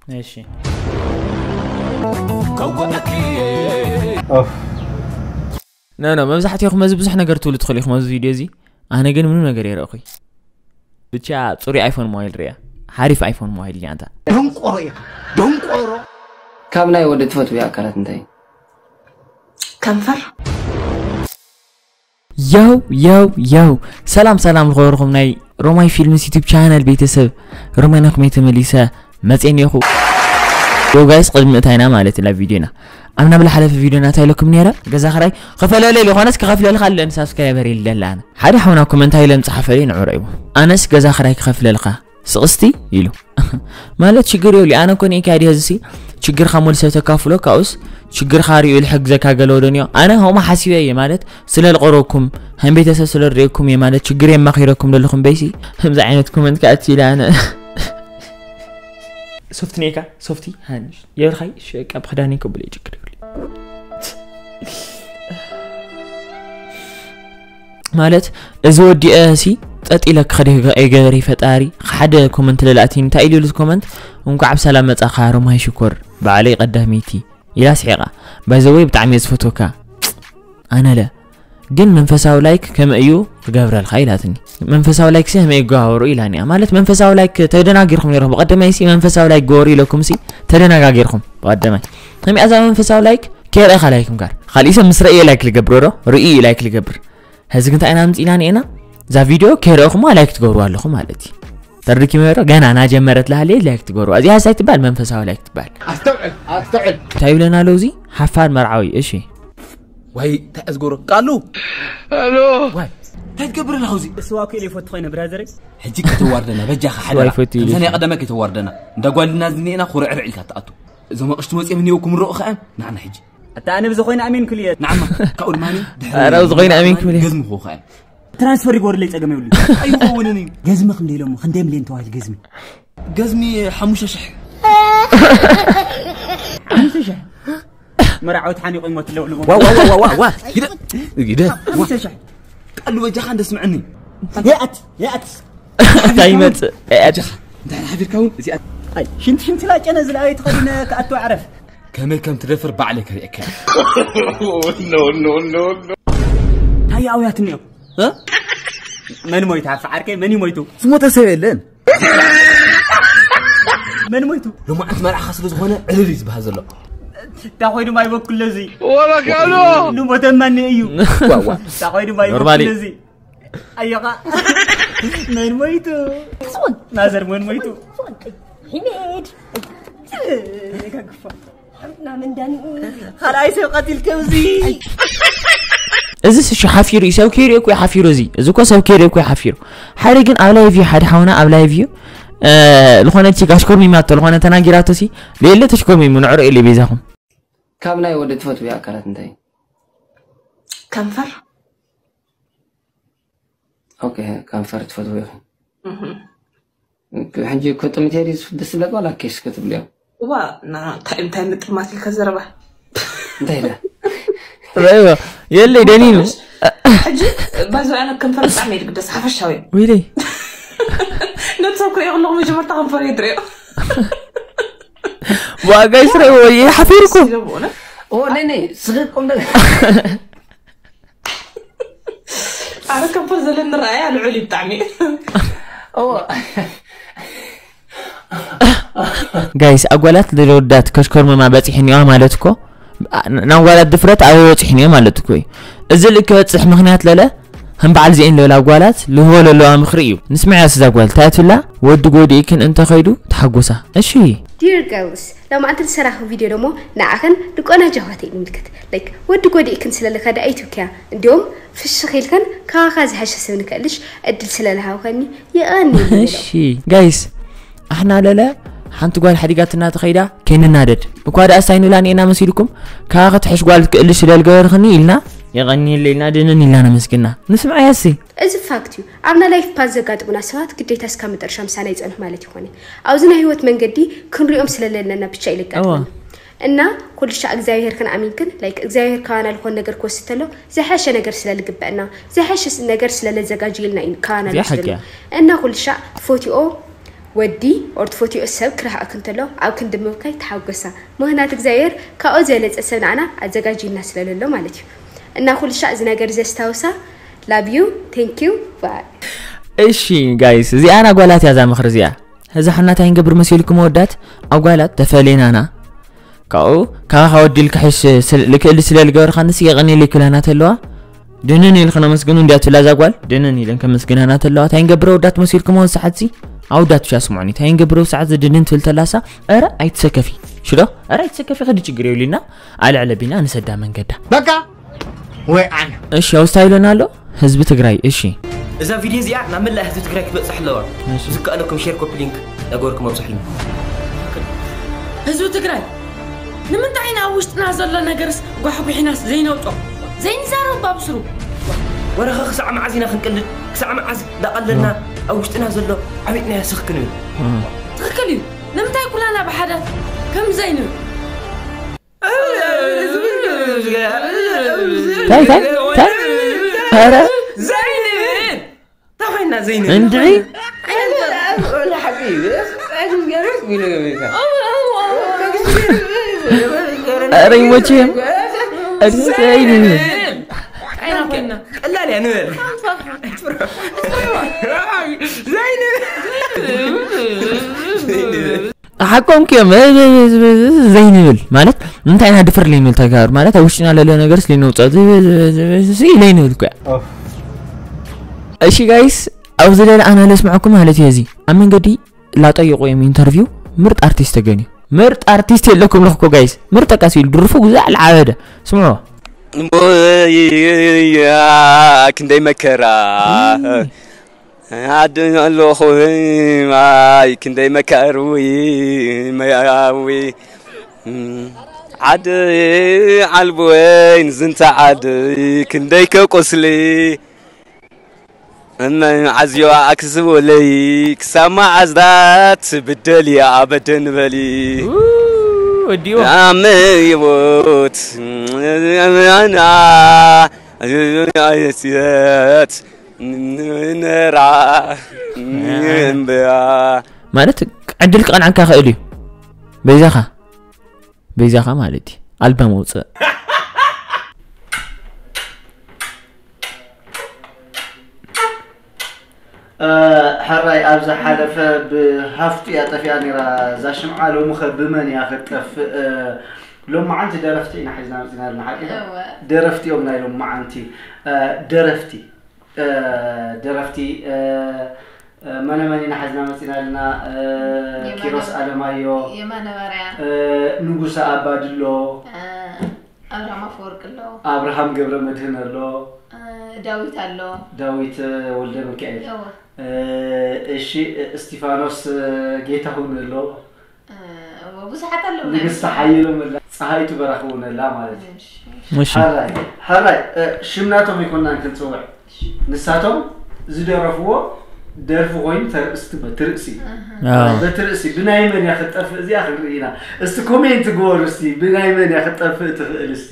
እሺ። ኖ ኖ፣ መብዛሕትኹም እዚ ብዙሕ ነገር ትብሉ ትኽእሉ ኢኹም ኣብዚ ቪድዮ እዚ። ኣነ ግን ምንም ነገር የረእኹይ። ብቻ ጽሩይ ኣይፎን ሞባይል ርያ። ሓሪፍ ኣይፎን ሞባይል እያ ኣንታ። ደንቆሮ ኢኻ፣ ደንቆሮ። ካብ ናይ ወዲ ትፈትውዮ ኣካላት እንታይ እዩ? ከንፈር። ያው ያው ያው። ሰላም ሰላም፣ ዝኸበርኩም ናይ ሮማይ ፊልምስ ዩቲዩብ ቻናል ቤተሰብ፣ ሮማይ ናኹም ተመሊሰ መጽኤ እኒኹ። ዮ ጋይስ፣ ቅድሚ እታይና ማለት ናብ ቪድዮና፣ ኣብ ናብ ዝሓለፈ ቪድዮና እንታይ ኢለኩም ነይረ? ገዛ ክራይ ክፈለለይ ዝኾነስ ክኸፍለልካ ኣለኒ ሳብስክራይበር ኢለ ኣነ። ሓደ ሓውና ኮመንት ኢለ ምጽሓፈለይ ንዕሮ እዩ። ኣነስ ገዛ ክራይ ክኸፍለልካ ስቕስቲ ኢሉ። ማለት ሽግር የብሉ። ኣነ እኮ ንኢካ ድየ እዚ ችግርካ ሙሉ ሰብ ተካፍሎ፣ ካብኡስ ሽግርካ ሪኡ ልሕግዘካ ገለ ወደንዮ። ኣነ ከምኡ ሓሲበ እየ፣ ማለት ስለ ልቐረብኩም፣ ከም ቤተሰብ ስለ ልርእየኩም እየ፣ ማለት ሽግር የማኺረኩም ዘለኹም በይሲ። ከምዚ ዓይነት ኮመንት ከኣ እትኢለ ኣነ። ሶፍቲ ኔካ፣ ሶፍቲ ሃንሽ የብልካይ፣ እሺ፣ በቃ ብክዳነይ ከብሎ ይጭግር ይብሉ። ማለት እዚ ወዲኤ ሲ ጸጥ ኢለ ክኸደ ኣይገበሪ ፈጣሪ። ሓደ ኮመንት ለላእቲ እንታይ ኢሉ እዚ ኮመንት? "እንኳዕ ብሰላም መጻኻ ሮማይ ሽኮር፣ ባዕለይ ቀዳመይቲ" ኢላ ስሒቓ። ባይ ዘ ወይ ብጣዕሚ እየ ዝፈትወካ። ኣነለ ግን መንፈሳዊ ላይክ ከመይ እዩ ክገብረልካ ኢላትኒ። መንፈሳዊ ላይክ ሲ ከመይ ይገባበሩ ኢላኒ እያ። ማለት መንፈሳዊ ላይክ ተደናጊርኩም ነይርኩም። ብቐደማይ ሲ መንፈሳዊ ላይክ ገበሩ ኢለኩም ሲ ተደናጋጊርኩም። ብቐደማይ ከመይ እዛ መንፈሳዊ ላይክ ከይረእኻ ላይክ ምጋር። ካሊእ ሰብ ምስ ረእየ ላይክ ልገብሮ ዶ? ርእዩ ላይክ ልገብር። ሕዚ ግን እንታይ ኢና ምጽኢና ንኤና? እዛ ቪድዮ ከይረእኹማ ላይክ ትገብሩ ኣለኹ ማለት እዩ። ተርድኪ መሮ ገና ናጀመረት ላሃለ ላይክ ትገብሩ። እዚኣ ሳይ ትባል መንፈሳዊ ላይክ ትባል። ኣስተውዕል፣ ኣስተውዕል። እንታይ ይብለና ኣሎ እዚ? ሓፋር መርዓዊ። እሺ። ዋይ፣ እንታይ እዝጎሮ? ቃሉ። ኣሎ። ዋይ፣ እንታይ ትገብር ኣለኻ እዚ? ስዋ እኮ ኢለ ይፈቱ ኮይነ ብራዘረይ። ሕጂ ከተዋርደና፣ በጃኻ ሓደራ። ስዋ ይፈቱ ኢለ። ከምሰን ያቐደመ ከተዋርደና። እንዳ ጓልና ዝኒኤና ኩርዕርዕ ኢልካ ትኣቱ። እዞም ኣቕሽቲ መጺኦም እኒኦ ክምረቑ ከኣ፣ ንዓና ሕጂ። ኣታ ኣነ ብዝኾይነ ኣሜን ክልየ። ንዓማ፣ ካብኡ ድማ ድሕሪ ኣረ ብዝኾይነ ኣሜን ክብል እየ። ገዝሚ ክኸ። ትራንስፈር ይጎርለይ ጸገም የብሉ። ኣይኸውንን እዩ። ገዝሚ ክንደይ ኢሎሞ? ክንደይ ሚልዮን ተባሂሉ ገዝሚ? ገዝሚ ሓሙሽተ ሽሕ። ሓሙሽተ ሽሕ? መርዓዊ ተሓኒቑ ይሞት ኣለዉ። ዋ፣ ዋ፣ ዋ፣ ዋ፣ ዋ። ግደ፣ ግደ። ሓሙሽተ ሽሕ። ቃሉ በጃኻ እንደ ስምዕኒ። የኣት፣ የኣት። እንታይ ይመጽእ? የኣት። እንታይ ሓቢርካ እውን እዚኣ። ኣይ፣ ሽንቲ፣ ሽንቲ ላጨነ ዝለኣዩ ተኸዲነ ክኣቱ ኣዕረፍ። ከመይ ከም ትደፍር ባዕለይ ከርእየካ። ኖ፣ ኖ፣ ኖ፣ ኖ። እንታይ ኣውያት እኒኦ? እ? መን ሞይታ? ዓርከይ መን እዩ ሞይቱ? ዝሞተ ሰብ የለን። መን ሞይቱ? ሎማዓንቲ መርዓኻ ስለ ዝኾነ ዕልል እዩ ዝበሃል ዘሎ። እንታይ ኮይኑ ማይ በኩል ለዚ? ወበካሎ። ንሞተ ማን እዩ? ዋ፣ ዋ። እንታይ ኮይኑ ማይ በኩል ኖርማሊ። ለዚ? ኣዮኻ። መን ሞይቱ? ማዘር መን ሞይቱ? ሒሜድ። ካልኣይ ሰብ ቀቲል ከምዚ። እዚ ስ-፣ ሓፊሩ እዩ፣ ሰብ ከይሪኦ እኮ እዩ ሓፊሩ። እዚ፣ እዚ እኮ ሰብ ከይሪኦ እኮ እዩ ሓፊሩ። ሓደ ግን ኣብ ላይቭ እዩ፣ ሓደ ሓውና ኣብ ላይቭ እዩ። እ፣ ዝኾነ ቺክ ኣሽኮርሚማቶ፣ ዝኾነ ተናጊራቶ ሲ፣ ሌለ ተሽኮርሚሙ፣ ንዕሮ ኢለ ቤዛኹም። ካብ ናይ ወዲ ትፈትውዮ ኣካላት እንታይ እዩ? ከንፈር። ኦኬ፣ ከንፈር ትፈትዊ ኢኺ። እህ። ሕጂ እኮ ጥምት እየ ደስ ዝብለካ ዋላ ኬስ ክትብልዮ? እዋ፣ ና፣ እንታይ፣ እንታይ ምጥማት ኢልካ ዘረባ? እንታይ ኢለ? ረእይዎ፣ የለይ፣ ደኒኑ። ሕጂ፣ ባይዞ፣ ኣነ ከንፈር ብጣዕሚ እየ ዝግደስ፣ ሓፈሻዊ። ወይለይ። ነቲ ሰብ ክርእዮ ከለኹ መጀመርታ ከንፈር እየ ዝርእዮ። ዋጋይ ስረዎ፣ እየ ሓፊርኩ። ኢለ ብእውነት። ኦ፣ ነይ፣ ነይ፣ ስኺ ቁም ነገር። ኣረ ከንፈር ዘለኒ ረኣያ ልዑል እዩ ብጣዕሚ። ኦ። ጋይስ፣ ኣጓላት ለወዳት ከሽኮርመማ በጺሕኒዋ ማለት እኮ፣ ን-፣ ንኣጓላት ድፍረት ኣበይ በጺሕኒዮ ማለት እኮ እዩ። እዚ ልክ በጽሕ ምኽንያት ለለ፣ ከም በዓል ዚኤን ለለ ኣጓላት ልህቦ ለለዋ ምኽሪ እዩ። ንስምዕያ ስዛ ጓል፣ እንታይ ትብላ? ወዲ ጎዲእክን እንተኸይዱ ተሓጎሳ። እሺ። ዲር ገርልስ፣ ሎማዓንቲ ዝሰራኹ ቪድዮ ደሞ ንዓኽን ንቆናጅ ኣሕዋተይ ንምልከት። ላይክ፣ ወዲ ጎዲእክን ስለ ልኸዳ ኣይትብክያ። እንዲዮም ፍሽኽ ኢልከን ካኻ ዝሐሸ ሰብ ንክእልሽ ዕድል ስለ ልሃብኸኒ የቐንየለይ። እሺ፣ ጋይስ፣ ኣሕና ለለ ሓንቲ ጓል ሓዲጋትና ተኸይዳ ከይንናደድ። እኳ ደኣ ሳይኑላ ኔና መሲልኩም፣ ካኻ ክትሕሽ ጓል ክእልሽ ስለ ልገበርኽኒ ኢልና፣ የቐንየለይ ኢልና ድንን ኢልና ነመስግና። ንስምዓያ እሲ። እዚ ፋክት እዩ። ኣብና ላይፍ ፓዝ ዘጋጥሙና ሰባት ግዴታ እስካብ መጠረሻ ምሳና ይጸንሑ ማለት ይኾነ። ኣብዚ ናይ ህይወት መንገዲ ክንሪኦም ስለ ለለና ብቻ እዩ ለጋጥመና። እዋ። እና ኩልሻዕ እግዚኣብሔር ክንኣሚንክን፣ ላይክ፣ እግዚኣብሔር ካባና ልኾን ነገር ክወስድ ተሎ፣ ዝሐሸ ነገር ስለ ልግበአና፣ ዝሐሸ ስ-፣ ነገር ስለ ለዘጋጅየልና እዩ ካባና እዚኣ ልወስደሉ። ሓቂ እያ። እና ኩልሻዕ ፎቲኦ ወዲ ኦር ትፈትዮ ሰብ ክረሃእክ እንተሎ ኣብ ክንዲ ምብካይ ተሓጎሳ። ምኽንያት እግዚኣብሔር ካብኡ ዝበለጸ ሰብ ንዓና ኣዘጋጅዩልና ስለ ለሎ ማለት እዩ። እና ኩሉ ሻዕ እዚ ነገር ዘስታውሳ። Love you, thank you, bye። እሺ ጋይስ፣ እዚኣ ና ጓላት ያዛ ምኽሪ እዚኣ። እዛ ሕና እንታይ ንገብር መሲልኩም ወዳት? ኣብ ጓላት ተፈሌናና ካብኡ ካባኻ ወዲ ልክሕሽ ልክእል ስለ ልገበርካ ንስ የቐኒ ልክለና ተለዋ ድንን ኢል ከነመስግኑ እንዲያ ትብላ እዛ ጓል። ድንን ኢለን ከመስግናና ተለዋ እንታይ ንገብር ወዳት መሲልኩም ወን ሰሓትሲ ኣውዳት ሻ ስምዑኒ እንታይ ንገብር ሰዓት ድንን ትብል ተላሳ። ኧረ ኣይትሰከፊ ሽዶ ኧረ ኣይትሰከፊ ክዲ ችግር የብልና። ኣልዕለ ቢና ንሰዳ መንገዳ በቃ ወይ ኣነ እሺ ኣውስታ ኢሎና ኣሎ ህዝቢ ትግራይ። እሺ እዛ ቪድዮ እዚኣ ናብ መላእ ህዝቢ ትግራይ ክትበፅሕ ኣለዋ። ዝከኣለኩም ሼር ኮፒ ሊንክ ነገርኩም ኣብፅሕሉ። ህዝቢ ትግራይ ንምንታይ ኢና ኣብ ውሽጥና ዘሎ ነገርስ ጓሕጉሒናስ ዘይነውጦ ዘይንዛረብ ባብስሩ። ወረኸ ክሳዕ መዓዝ ኢና ክንቅልድ? ክሳዕ መዓዝ እንዳቐለልና ኣብ ውሽጥና ዘሎ ዓቢጥና ስኽ ክንብል? ትኽክል እዩ። ንምንታይ ኩላና ብሓደ ከም ዘይንብል ታይ ታይ ታይ ኧረ ዘይንብል ታኾይና ዘይንብል እንድዒ ኧረ ይሞችም ዘይንብል ቀላል እያ ንበል ዘይንብል ሓቆም ክዮም ዘይንብል ማለት እንታይ ኢና ድፍር ለይንብል ተጋሩ ማለት ኣብ ውሽጥና ለለ ነገር ስለይነውፀ ለይንብል እኮ እሺ ጋይስ ኣብዚ ለለ ኣና ለስምዐኩም ማለት እዩ እዚ ኣብ መንገዲ ላጠይቁ እዮም ኢንተርቪው ምርጥ ኣርቲስት ተገንዩ ምርጥ ኣርቲስት የለኩም ለኽኮ ጋይስ ምርጥ ቀስ ኢሉ ድርፉ ግዛዕ ልዓበደ ስምዖ እምቦይ ክንደይ መከራ ኣድን ኣለኹ ማይ ክንደይ መከርዊ መያዊ ዓድ ዓልቦይ ንዝንታ ዓድ ክንደይ ከቁስሊ እመ ዓዝዮ ኣክስቦለይ ክሳብ መዓዝዳ ትብደል እያ ኣበደን በሊ ወዲዎ ኣመይቦት ኣና ኣየስየት ንነራ እንበያ ማለት ዕድል ክቐንዓካ ክእል እዩ በይዛኻ በይዛኻ ማለት እዩ ኣልበም ኣውፅእ ሕራይ ኣብ ዝሓለፈ ብሃፍቱ እያ ጠፊኣ ነይራ እዛ ሽምዓ ሎሚ ኸ ብመን እያ ኽትጠፍእ ሎመዓንቲ ደረፍቲ ኢና ሒዝና መፂና ኣለና ሓቂ ደረፍቲ እዮም ናይ ሎመዓንቲ ደረፍቲ ደረፍቲ መነመን ኢና ሓዝና መፂና ኣለና ኪሮስ ኣለማዮ የማነ ባርያ ንጉሰ ኣባድሎ ኣብርሃም ኣፈወርቂ ኣሎ ኣብርሃም ገብረ መድህን ኣሎ ዳዊት ኣሎ ዳዊት ወልደ ሚካኤል እወ እሺ እስቲፋኖስ ጌታሁን ኣሎ እወ ብዙሓት ኣለዉ ንግስቲ ሓየሎም ኣላ ፀሃይቱ በራኽ እውን ኣላ ማለት እዩ እሺ ሓራይ ሓራይ ሽምናቶም ኣይኮናን ክንፅውዕ ንሳቶም ዝደረፍዎ ደርፊ ኮይኑ ተርእስቲ በቲ ርእሲ በቲ ርእሲ ብናይ መን እያ ክትጠፍእ እዚኣ ክንርኢ ኢና እስቲ ኮሜንት ግበሩ እስቲ ብናይ መን እያ ክትጠፍእ ትኽእል እስቲ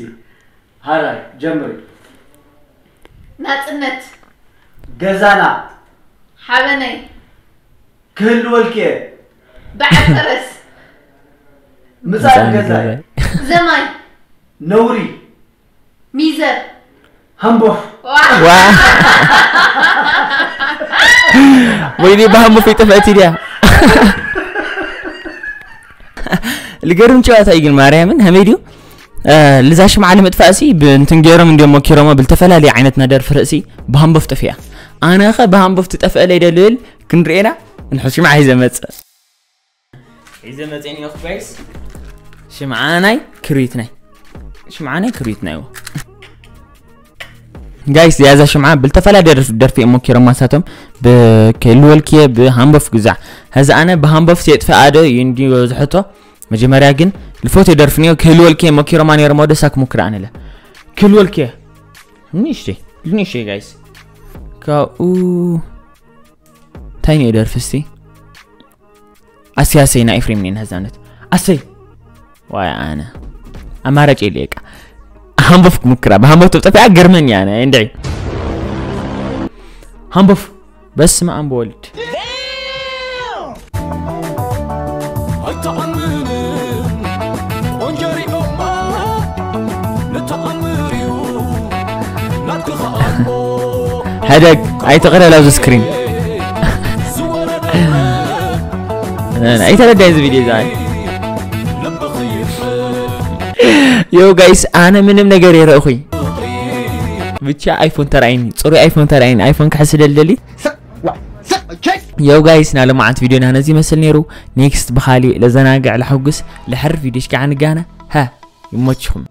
ሓራይ ጀምሪ ናፅነት ገዛና ሓበነይ ክህልወልኪ እየ በዓል ፈረስ ምፃን ገዛይ ዘማይ ነውሪ ሚዘር ሃምቦፍ ወይኔ ብሃምቦፍ ይጠፍአት ድያ ልገርም ጨዋታ እዩ ግን ማርያምን ከመይ ድዩ ልዛ ሽምዓ ንምጥፋእ ሲ ብእንትን ገይሮም እንዲሞ ኪሮሞ ብልተፈላለየ ዓይነት ናይ ደርፊ ርእሲ ብሃምቦፍ ጠፊኣ ኣነኸ ብሃምቦፍ ትጠፍአለይ ደልብል ክንርእና እንሑ ሽምዓ ሒዘ መፅእ ሒዘ መፅእ ኒኦኹ ጋይስ ሽምዓ ናይ ክሪት ናይ ሽምዓ ናይ ክሪት ናይ ጋይስ ያዛ ሽምዓ ብልተፈላለየ ደርፊ እሞ ኪሮማ ሳቶም ብከልወልኪየ ብሃምቦፍ ግዛዕ ሀዚ ኣነ ብሃምቦፍ ሴጥፈ ኣደ ይንዲ ዝሕቶ መጀመርያ ግን ልፎት የደርፍንዮ ክህልወልኪ ሞኪሮማ ነይሮሞ ደሳ ክሙክር ኣነለ ክህልወልኪ ንሽተይ ንሽተይ ጋይስ ካብኡ እንታይ ንዮ ደርፊ እስቲ ኣሰይ ኣሰይ ና ኤፍሬም ኔን ህዛነት ኣሰይ ዋይ ኣነ ኣማራጭ የለ ቃ ሃምቦፍ ክሙክራ ብሃምቦፍ ተብጠፊያ ገርመን ያነ እንድዒ ሃምቦፍ በስመ ኣብ ወልድ ኣደግ ኣይትቕረል ኣብዚ ስክሪን ኣይተረዳይ እዚ ቪድዮ ዛ ዮ ጋይስ ኣነ ምንም ነገር የረእኹይ ብቻ ኣይፎን ተራይኒ ፅሩይ ኣይፎን ተራይኒ ኣይፎን ክሕስ ደልደሊ ዮ ጋይስ ናይ ሎማዓንቲ ቪድዮና ነዚ ይመስል ነይሩ ኔክስት ብኻሊእ ለዘናግዕ ለሐጉስ ለሕር ቪድዮ ሽካዓ ንጋነ ሃ ይመችኹም